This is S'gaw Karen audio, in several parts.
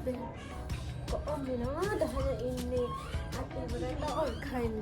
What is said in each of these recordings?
အီၣ်မ့ၤနီၤ တဟါညါအံၤန့ၣ် အကဲဝဲဒၣ်တၢ်အီၣ်တခါအံၤန့ၣ်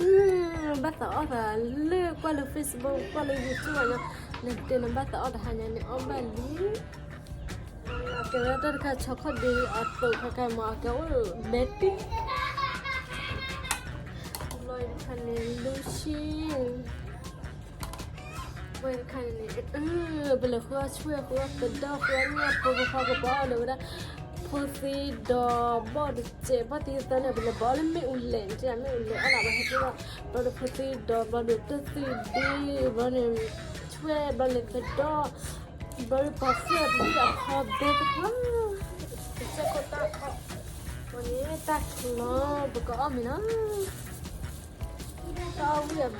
ဘၣ်သးအီၣ်သးလၢကွၢ်လၢ Facebook ကွၢ်လၢ YouTube ဘၣ်ညါ လဲၤတဲနဘၣ်သးအီၣ်တဟါညါန့ၣ် အီၣ်ဘၣ်လံ အကဲဝဲဒၣ်တၢ်တခါ ဆီခီၣ်ဒ့အသိးခါခါမး အကဲအိၣ်ဘဲတံၢ် ဘျီတခါန့ၣ် လူရှံ ဘျီတခါန့ၣ် ပလဲၤဃုအီၣ်ဆွဲၣ် ဃုအီၣ်သဒီၣ် ဃုအီၣ်ညၣ်ဖိ ပဖီကပီၤအီၣ်လၢဝဲဒၣ် ဖိသံဒီးဘီၣ်တစဲး ဘီၣ်သံသၢန့ၣ် ပလဲၤဘီၣ်အီၣ်လၢမ့ၣ်အူလဲၣ်န့ၣ် မ့ၣ်အူလဲၣ်အီၣ်လၢဘၣ်ဟဲက့ၤဘၣ် ဘျီဒီးဖိသံဒီး ဘျီဒီးတၢ်သံဒ့ ဘျီန့ၣ် ဆွဲၣ် ဘျီန့ၣ်သဒီၣ် ဘျီဒီးပှၤသံအီၣ်ပသံအီၣ်ဘဲ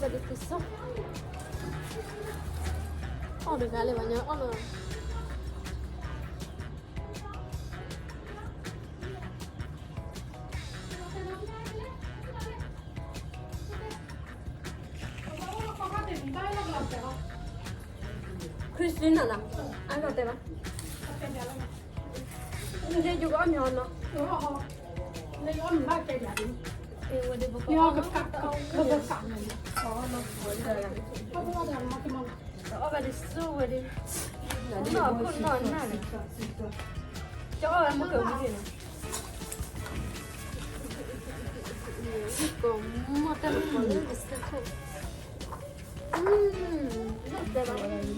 တဖၣ် ကစၢၢ်ခိၣ်တၢ်အီၣ် ဝဲန့ၣ်တၢ်ချီ ပကအီၣ်မ့ၤနီၤ တၢ်အီၣ်ဝံၣ်အဘဲ ပကအီၣ်ဘဲဒ်ပစီ အီၣ်တဂၤလၢပှၤညီအီၣ်နီၤ Christina လီၤ အလီၤတဲဘၣ် နယုကအီၣ်မ့ၤအီၤနီၤ အီၣ်ဘၣ်ဒ်စိဝဲဒၣ် နီၢ်ခိၣ်နီၢ်နၢ်န့ၣ် ကီအီၣ်ဝဲမ့ၢ်ကဝံၤန့ၣ် ကိးမီၢ်တၢ်မ့ၢ်ကီးလၢကစၢၢ်ခိၣ် မ့ၢ်တဲဘၣ် မ့ၢ်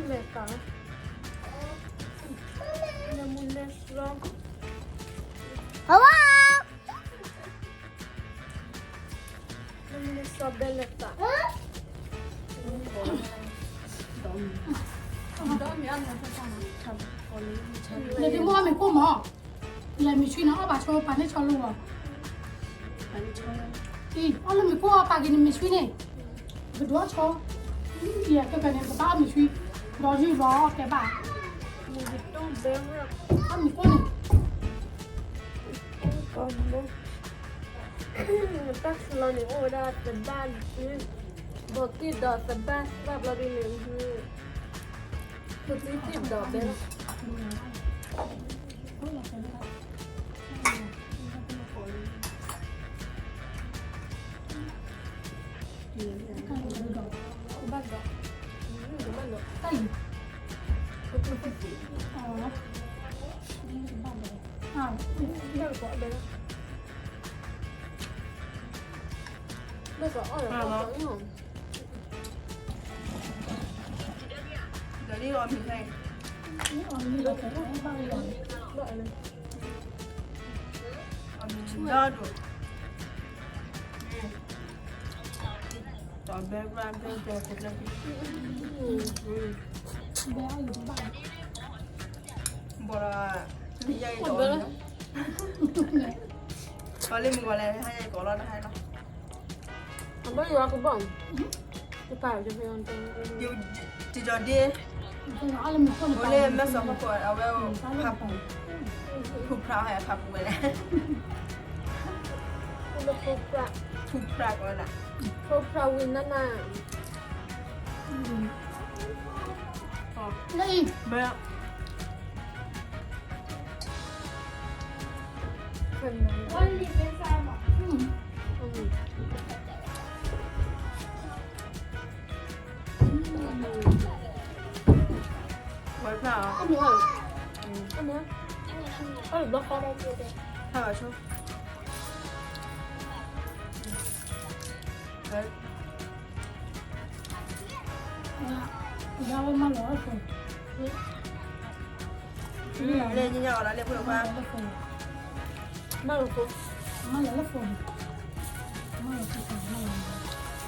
လဲၤကၤ လဲၤမူလဲၤစှီ Hello လဲၤမူလဲၤစှီဘဲလဲၤကၤ နဒုးမ့ၢ်အီၣ်မ့ၤခိၣ်မး လဲၤမ့ၤဆွံန့ၣ် အီၣ်ဘၣ်ဆိ ပာ်န့ၢ်ဆီလိဝဲ အံၤ အီၣ်လၢမ့ၤခိၣ်အီၣ်ပာ်က့ၤန့ၣ်မ့ၤဆွံန့ၣ် ကဒုးအီၣ်ဆိ ယဲၢ်ကဲကဲန့ၣ် ပဘၣ်အီၣ်မ့ၤဆွံ ဒီးယုၢ်လီၤကဲဘၣ် အီၣ်မ့ၤခိၣ်န့ၣ် တၢ်ချီန့ၣ် အိၣ်ဝဲဒၣ်သဘၣ် ဘီးက့ၣ်ဒီးသဘၣ် သဘၣ်ဘျီဒ်န့ၣ် ဖိသံသ့ၣ်ဒီးဘဲလီၤ ဘၣ်ဒီး တၢ်အံၤ ဘၣ်ဒီး ဘၣ်ဒီး ဘၣ်ဒီးအီၣ်ဒီး ဒီးလံအီၣ်မ့ၤခဲအံၤ အီၣ်မ့ၤဒီဒိၣ် ဒီးဘဲဘဲဘဲဘဲ ဘီဒီး မ့ၢ်ယဲအံၤဒီး ကီလ့မုၢ်ဂီၤလဲၣ် ဟဲယဲအံၤကီးလီၤ တဟဲလီၤ အဘီယွၤကဘီၣ် တပာ် ယကီးဒ့ အီၣ်လၢမ့ၤခိၣ်န့ၣ် အဝဲ ဖးပူၤ ဖူဖျါဟဲဖးပူၤဝဲလဲၣ် ဖူဖျါ ဖူဖျါကီးဝဲဒၣ် ဖူဖျါဝံၤနၢ်နၢ် လၢအံၤ ဘဲ ဝဲဖျါအီၤ အမ့ၢ် အမ့ၢ် အဘျီဃီဘၣ်က့ၤ ဖျါဘၣ်ဆိ လၢညါအီၤဒၣ်လၢဖိခွါ မၤလီၤဖိ မၤလီၤဖိ မၤလီၤဖိ မၤလီၤ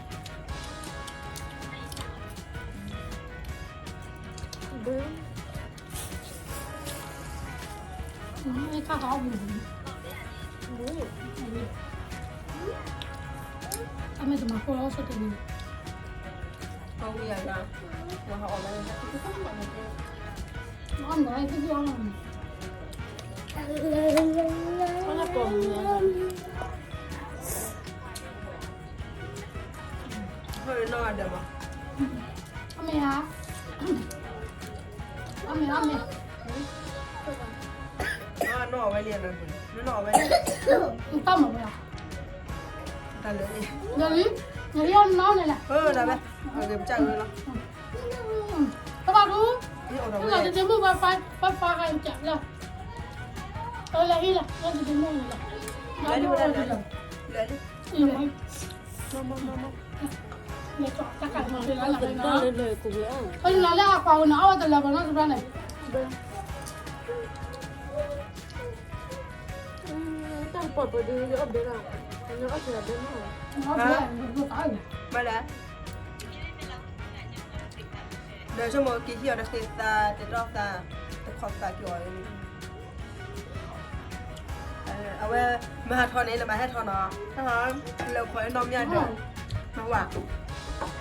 ဖိ အမ့ၢ်တမၤဃိလီၤ ဆိတဂ့ၤ ပဝံယၤယၤ ပှၤဟးအီၣ်လၢ အီၣ်မ့ၤ အီၣ်မ့ၤ အီၣ်မ့ၤ အီၣ်မ့ၤ အီၣ်မ့ၤ အီၣ်မ့ၤ အီၣ်မ့ၤ နီၢ်အီၣ်ဝဲလံ နီၢ်အီၣ်ဝဲလံ တၢ်မၤဝဲ တၢ်လၢ နလံ နလံအီၣ်နီၢ်န့ၣ်လဲၣ် အၢ ဒၣ်ဝဲ ပကစၢ်ဝဲလီၤ တဘၣ်ဒူ လီၤတဒ့မုၣ် ပၢ်ပၢ် ပၢ်ပၢ် ဟဲကၢ်လၢ အၢ လဲၤဟံၣ်လီၤ လီၤတဒ့မုၣ်န့ၣ်လီၤ လဲၤလံ လဲၤလံ လဲၤလံ လဲၤလံ လဲၤကၠီၣ်တၢ်ကးမၤတလါလၢ်လၢ် အလီၤလၢအကွၢ်ကနီၤ အဝဲတလၢၤဘၣ်နီတဘျီန့ၣ် တၢ်ကပီၤပဒုးယအီၣ်ဘဲလီၤ ယအီၣ်ဘဲလီၤ ဘၣ်လဲၣ် ဒီးဆိကမိၣ်က့ၤဟံၣ်အီၤတဃ့သး တတီၢ်သး တခီသးက့ၤအီၤ အဝဲ မဟးထီၣ်န့ၣ် နဘၣ်ဟဲထီၣ်နီၤ ဟဲထီၣ် လဲၤခိးနီၢ်မၠၣ်ဒၢး မဝၤ ခိးနီၢ်မၠၣ်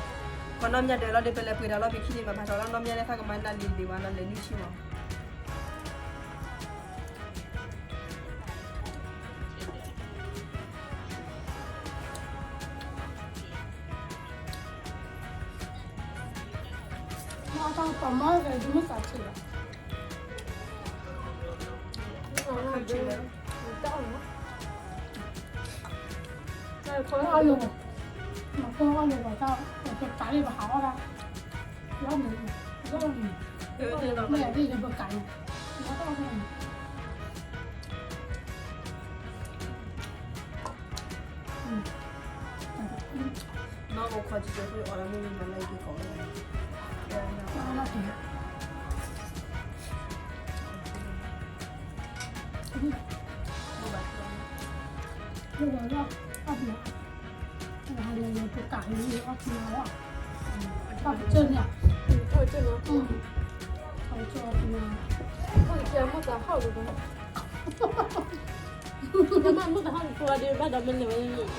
ဒၢးလီၤ ဒီးပလဲၤပှ့ၤတၢ်လီၤ ပခံန့ၣ် ဘၣ်မၤထီၣ်လီၤ နီၢ်မၠၣ်ဒၢး သးကမၤနၢ်လံၤဒံးဘၣ် နီၢ်လဲၤနွံဆံမး မ့ၢ်တၢ်ကပီၤမီၢ်ကဲ ဒုးမုၢ်သးထံၣ်လီၤ အီၣ်လၢ မၤဖိအီၣ်လၢ ပကးလံ ပဟးအီၣ်ဒၣ် လီၤမုၢ် လီၤမုၢ် မ့ၢ်အဒ်ယပကးန့ၣ် လီၤတၢ်အီၣ် နီၢ်အိၣ်ခိးစံးကဲၤဖိအီၤဒီးမ့ၢ်မၤလၢက့ၤကိးဝဲ ပကးလံအီၣ်ဖျါလီၤ ထီၣ်ကစၢၢ်န့ၣ် ထီၣ်ကစၢၢ်န့ၣ် ထီၣ်ကစၢၢ်အီၣ်ဖျါ ထီၣ်ကစၢၢ်မ့ၢ်သးဟီၣ်ဒီး ကမၣ်မုၢ်တဟီၣ်တဖိအဒံးဘၣ်ဒီးမ့ၢ်န့ၣ်ဝဲ တဲလီၤလီၤ ယလဲၤ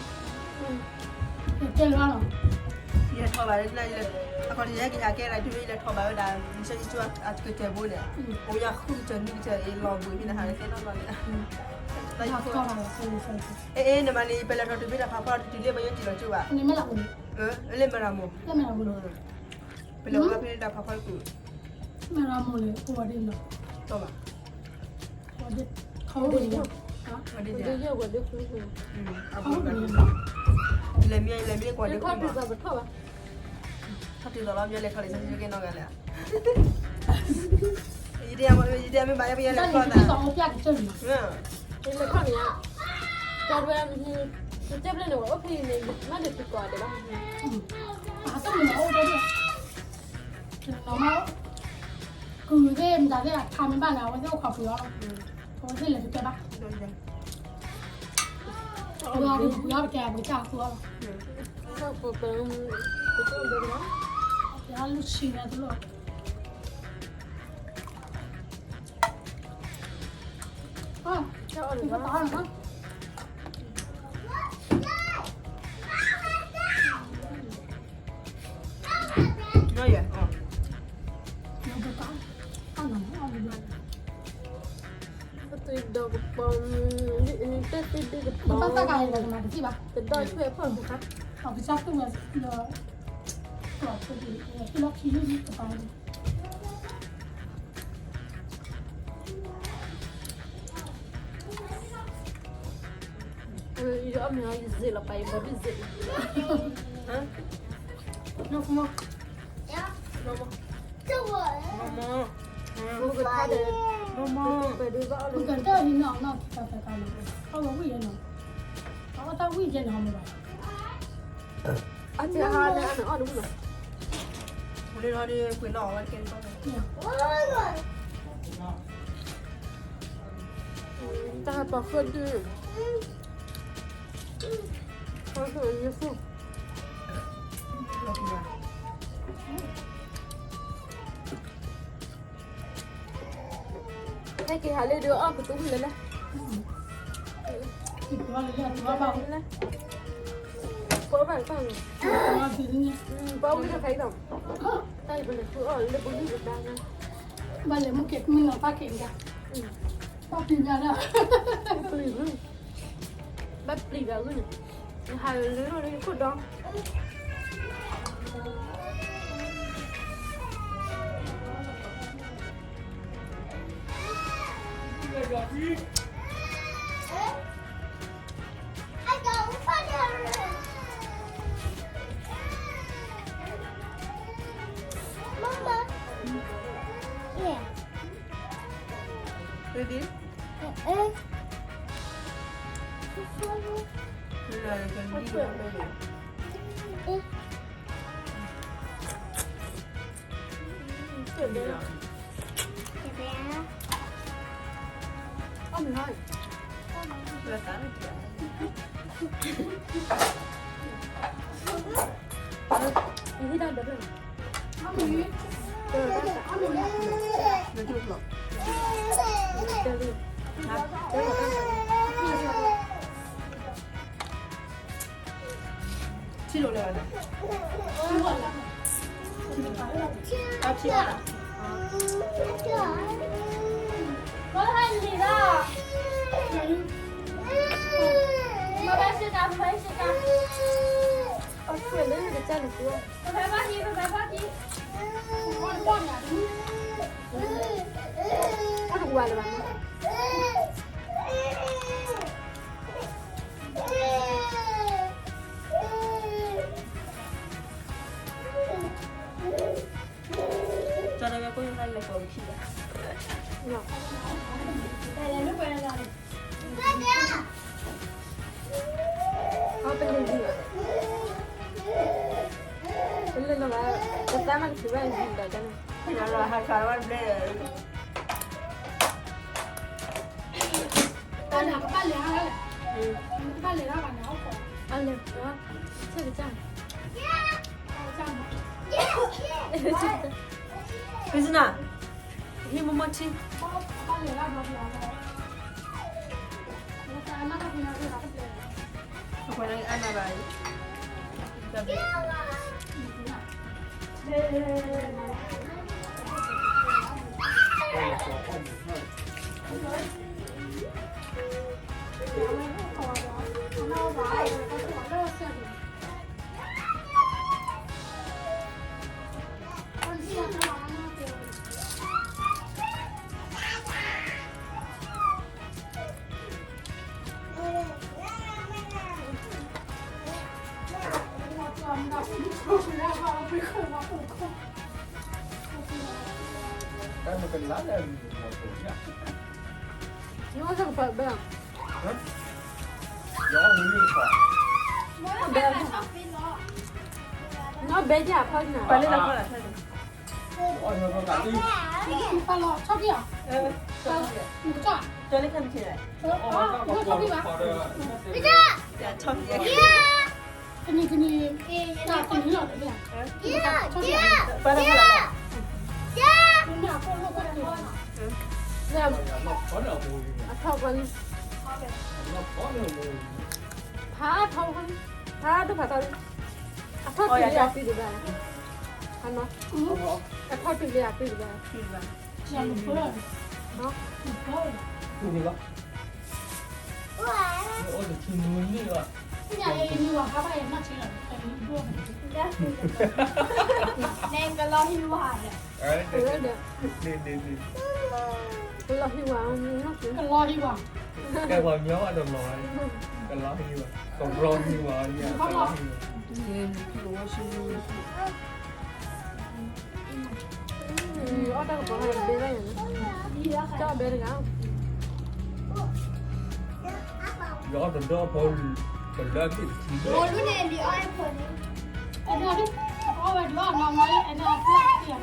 ထီၣ်ဘၣ်လၢ အခီၣ်ထံးယဟဲက့ၤဟးကဲဒၣ်တုၤမ့ၢ်ယလဲၤထီၣ်ဘၣ်ဝဲဒၣ် ယဆၢယဆၢအကတၢၢ်ဘိန့ၣ် အိၣ်ယၤဃုကတၢၢ်နွံကတၢၢ်အံၤလီၤဘှံးဖဲန့ၣ်ဟးလၢကဲနီၢ်လီၤန့ၣ် အ့ နမၤလံ ပလဲၤထီၣ်တုၤမ့ၢ်တၢ်ဖးဖီတုၤလၢပယဲက့ၤလီၤကၠိဘၣ် လၢမဲၢ်ရမိၢ် ပလဲၤဝဲဖဲန့ၣ်တၢ်ဖးဖီတကူၣ် မဲၢ်ရမိၢ်န့ၣ် အိၣ်ဝဲဒ်လီၤ တီၢ်ဘၣ် ဝဲဒ် ခီဝဲဒ် လဲၤမံ လဲၤမံကွၢ်ဒ် ထီၣ်တုၤသိးလီၤ မ့ၢ်လဲၤထီၣ်လံ ဆၢက့ၤနီၢ်ဂၤလဲၣ် ယတဲမ့ၢ်ဘၣ် ယပယဲလဲၤထီၣ်သး လဲၤထီၣ်န့ၣ် ကၢ်ဝဲ တဲဘျဲၣ်န့ၣ် ဝဲအိၣ်ဖဲအံၤန့ၣ် မ့ၢ်ဒ်သံကွၢ်ဒဲးဘၣ် အတမ့ၢ်အိၣ်တဲဘျဲၣ် နီၢ်မါ ကုၢ်သ့ၣ်မတၤသ့ၣ်အထါမ့ၢ်ဘၣ်န့ၣ် အဝဲသ့ၣ်အိၣ်ခိးပှ့ၤအီၤလီၤ အဝဲသ့ၣ်လဲၤတကဲဘၣ် အဝဲဒ်ပှ့ၤအီၤတကဲ ပကစၢ်အဃုအီၤလီၤ ပှ့ၤပှ့ၤ ပှ့ၤ ပှ့ၤ ပှ့ၤ ပှ့ၤ ဒီးကပီၤ တၢ်သ့ၣ်ဒိၣ်ကပီၤ တဘၣ်တၢ်ဂၤအံၤလီၤ ကမၤတသ့ဘၣ် တဒိၣ်ထွဲဖီၣ်မူခါ အကစၢ်သူၣ်ဝဲဒီး ကီၢ်ဖိဒံး ကလီၢ်ခံယုၢ်ကပၤ ယအီၣ်မ့ၤအီၤ ယဇ့လီၤပာ် ယဘီဘံၣ်ဇ့လီၤ နီၢ်မါ နီၢ်မါ နီၢ်မါ ပကထါဒီး နီၢ်မါ ပကတၢၢ်ဟံးနီၢ်နီၢ် တၢ်ဖဲကါနီၤ အဝဲဝံၣ်ယဲနီၤ အဝဲတၢ်ဝံၣ်ယဲနီၤမ့ၢ်ဘၣ် အတဲဟါလၢအနအီၣ်တမုၢ်လီၤ လၢလီၤဒီး ကွံာ်နီၢ်အီၣ်ဝဲတကဲန့ၣ် တၢ်ဟးပီၤဃၢဒုး ဃၢဃၢယုၢ်ဃၢ ဟဲက့ၤဟးလၢဒုးအီၣ်ကသူဝံၣ်လၢလဲၣ် ပီဘၣ်တခါန့ၣ် ပီဝံၣ်တခါအံၤဒီး တၢ်အံၤပလဲၤဃုအီၣ်လၢပဂံၢ်ပဘါန့ၣ် ဘၣ်လဲၤမုၢ်ကဲၤမုၢ်နီၤဖးက့ၤဒၣ်, ဘၣ်ပျံၤဘၣ်ဒၣ်, ဘၣ်ပျံၤဘၣ်ဂုၢ်န့ၣ်, နဟးလၢလၢလၢခိၣ်ဒီး Mama. Yeah. Ready? Eh, eh. Krishna, hê mâo mâo tea. Thank you.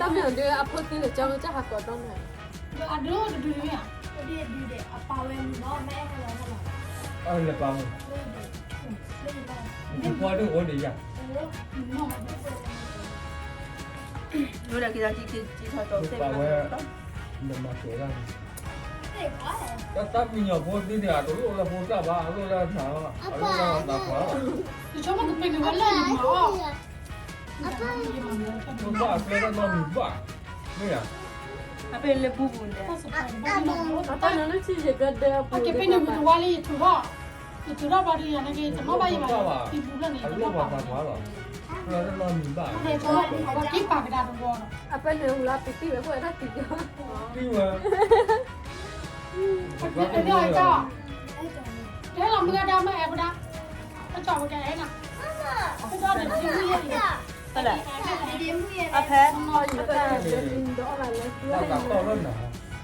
တၢ်မ့ၢ်အီၤဒ်အဖိသံန့ၣ် ကၠီကၢ်ဟးကိးဒီးန့ၣ်, အဒိတဒုတမ့ၢ်ဧါ, အလဲၤပာ်မုၢ်, နဖိဒ်အိၣ်ဒံးယၤ, ပာ်ဝဲ, နမၤစၢၤဒၣ်န့ၣ်, တၢ်တၢ်မံၤညီၤဖိသံန့ၣ် အတလိၣ်လၢဖိသၣ်ဘၣ်, အလိၣ်လၢနၤလီၤ, အလိၣ်လၢသးပှၢ်လီၤ. မ့ၢ်ဘၣ်အကျဲတၢ်နီတမံၤဘၣ်, မ့ၢ်ဧါ, အပ့ၤလၢပူပူၤန့ၣ်, အတၢ်နုၤလၢထံယကဒဲအပူၤ, အက့ၤပ့ၤန့ၣ် ဝံၤတဝါလံ ယထုးထီၣ်, ယထုးထီၣ်ဘၣ်ဒီးယၤန့ၣ်က့ၤ တမ့ၢ်ဘၣ်ယဘၣ်, ယပူၤလၢန့ၣ် တမ့ၢ်ဘၣ်ယဘၣ်, က့ၤပာ်ကဒါတဝီဒီး အပ့ၤန့ၣ်ဝံၤလီၤ ပတံၢ်ဝဲ ခိၣ်အဲၣ်တၢ်တံၢ်ကီ, တံၢ်ဝဲ, ပတံၢ်ဝဲ, တဲလီၤမုၢ်ဂၤဒါမ့ၢ်အဲၣ်ပဒါ, ပကၠီပကအဲၣ်နၤ, ပကၠီန့ၣ် အဖဲ,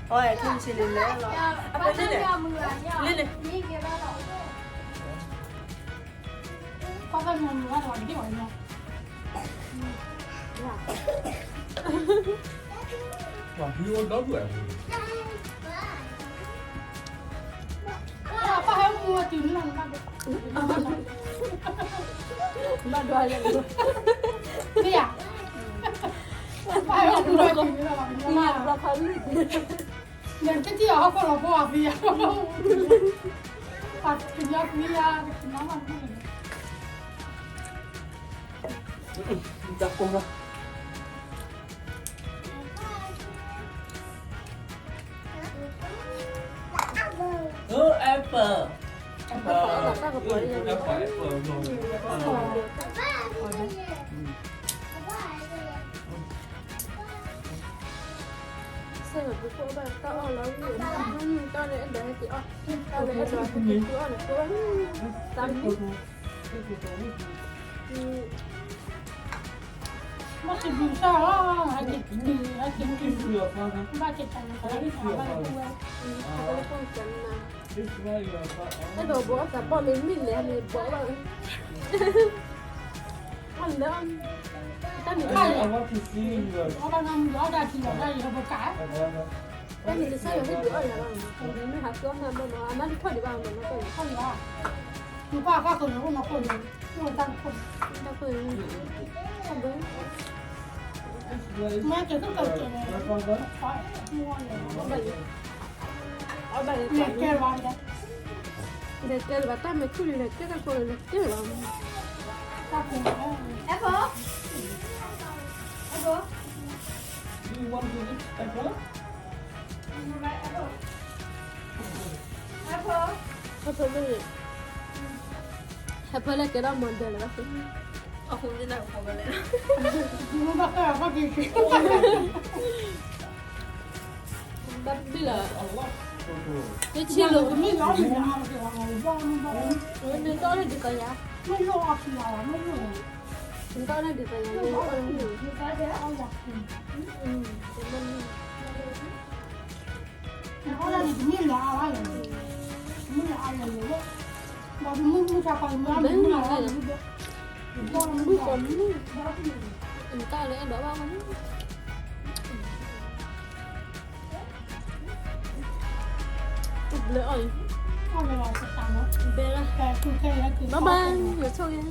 အဝဲထူဆံလံလၢလီၤ, အဖဲန့ၣ်, လံန့ၣ်, ပှၤသးမုၢ်ဝါထီၣ်တက့ၢ်ဝဲညါ, ပှၤဟံၣ်အိၣ်ဒီဒူၣ်, ပၢ်ဟဲမူဝဲတုၤလီၤ, ဘၣ်ဒွးလဲၣ်, မ့ၢ်ဧါ, ပၢ်ဟဲမူဝဲတုၤလီၤ, ဘျီခါမ့ၢ် နတထံၣ်အီၤဟီၣ်ခိၣ်လီၤဖိအသံယါ, ပှၤကညီသံယါ, ကနါမး, တၢ်ကိၢ်လီၤ, အၢ apple, apple, apple, apple, apple, စ့ၢ်ကီးပကိးဘၣ်တၢ်အီၣ်လီၤ, တၢ်န့ၣ်အဲၣ်ဒိးဟဲက့ၤအီၣ်, တၢ်န့ၣ်အဲၣ်ဒိးဟဲက့ၤအီၣ်န့ၣ် ကိးဘၣ်, တၢ်မ့ၢ်, ဘၣ်က့ၤဘျုးစၢ်လီၤ, ဟဲက့ၤတုၤ, ဟဲက့ၤတုၤ, ဘၣ်က့ၤတၢ်န့ၣ် ကလၢက့ၤတၢ်ဘၣ်လၢပဝဲ, အဲၣ်ဒိးဘှီအီၣ်သးပှၢ်မ့ၢ်မ့ၢ်လဲၣ်န့ၣ် ဘှီဘၣ်ဝဲ အီၣ်လၢ, တၢ်န့ၣ်ခါလဲၣ်, တၢ်န့ၣ်ကစၢ်ယွၤဟ့ၣ်ဒုးအီၣ်ယၤလီၤ, မ့ၢ်ဟးဃုအီၣ်မ့ၢ်အဘၣ်နီၤ အမါတထီၣ်ဒံးဘၣ်မ့ၢ်နီၤ, တၢ်န့ၣ်ခါလဲၣ်, နကွၢ်အခါဃုာ်န့ၣ် အိၣ်နီၢ်ခိၣ်န့ၣ်, အိၣ်တၢ်ခိၣ်န့ၣ်, တၢ်ခိၣ်န့ၣ်, တၢ်ဘၢ မ့ၢ်ကဲၤကဲၤန့ၣ်, အီၣ်ဘၣ်လၢ, အီၣ်ဘၣ်လၢ, ကဲလၢၤဘၣ်, လဲၤကဲလၢၤဘၣ် တၢ်မဲာ်ထူၣ်န့ၣ် လဲၤကဲတၢ်ကိးလၢလဲၤကဲလၢၤဘၣ်, တၢ်ကိး, apple, apple, do you want to eat apple? Apple, apple, apple, ဟဲဖၢလၢကဲထီၣ်မီၤဒၢလၢၤဘၣ်, အဃိန့ၣ် ဘၣ်ဘၣ်လၢ, တဆံလၢ, နတအီၣ်န့ၣ်ဒ်သိးယၤ, နတအီၣ်န့ၣ်ဒ်သိးယၤ, ဘုကီးမုၢ်, နတၢ်လၢအဲၣ်ဒိးဘၣ်မး, ဘျၢအီၣ်အံၤ, bye bye, ယဆိၣ်ဂ့ၤ.